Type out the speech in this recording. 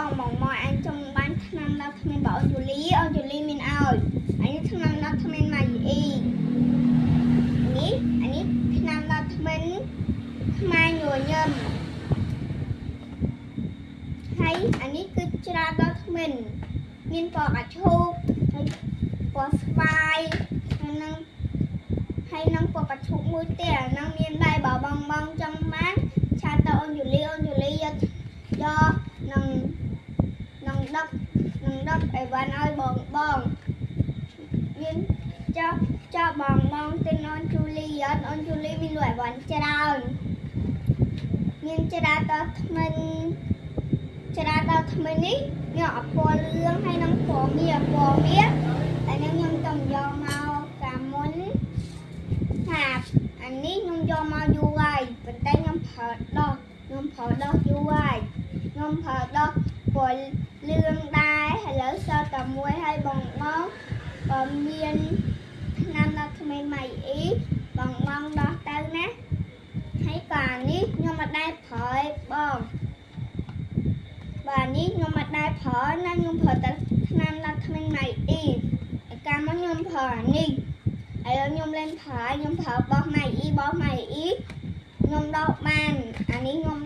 បងបងមកអញចង់បានថ្នាំដល់ថ្មីបើអូនជូលីអូនជូលីមានឲ្យអានេះថ្នាំដល់ថ្មីម៉ៃអ៊ីនេះអានេះថ្នាំដល់ថ្មីខ្មែរញញឹមហើយអានេះគឺច្រាដល់ថ្មីមានពណ៌កាឈូកហើយពណ៌ស្វាយហើយនឹងពណ៌កាឈូកមួយទៀតអាហ្នឹងមានដែរបើបងបងចង់បានឆាតទៅអូនជូលីអូនជូលីយកយកនឹងនឹងដឹកនឹងដឹកអីវ៉ាន់ឲ្យបងបងមានចុះចុះបងបងទិញអូនជូលីអត់អូនជូលីមានលក់អីវ៉ាន់ច្រើនមានច្រាដល់ថ្មិញច្រាដល់ថ្មិញនេះមានអពណ៌លឿងហើយនឹងពណ៌មាសពណ៌មាសអានេះខ្ញុំតំយកមកកាមុនថាអានេះខ្ញុំយកមកយូរហើយប៉ុន្តែខ្ញុំប្រើដោះខ្ញុំប្រើដោះយូរហើយខ្ញុំប្រើដោះពណ៌លឿងដែរឥឡូវសល់តែមួយហើយបងបងបើមានថ្នាំដល់ថ្មីម៉ៃអ៊ីបងបងដោះទៅណាហើយក៏អានេះខ្ញុំអត់ដែរប្រើឯងបងបាទនេះខ្ញុំអត់ដែរប្រើណាខ្ញុំប្រើតែថ្នាំដល់ថ្មីម៉ៃអ៊ីកាលមកខ្ញុំប្រើអានេះឥឡូវខ្ញុំលែងប្រើខ្ញុំប្រើបោះម៉ៃអ៊ីបោះម៉ៃអ៊ីខ្ញុំដោះបានអានេះខ្ញុំ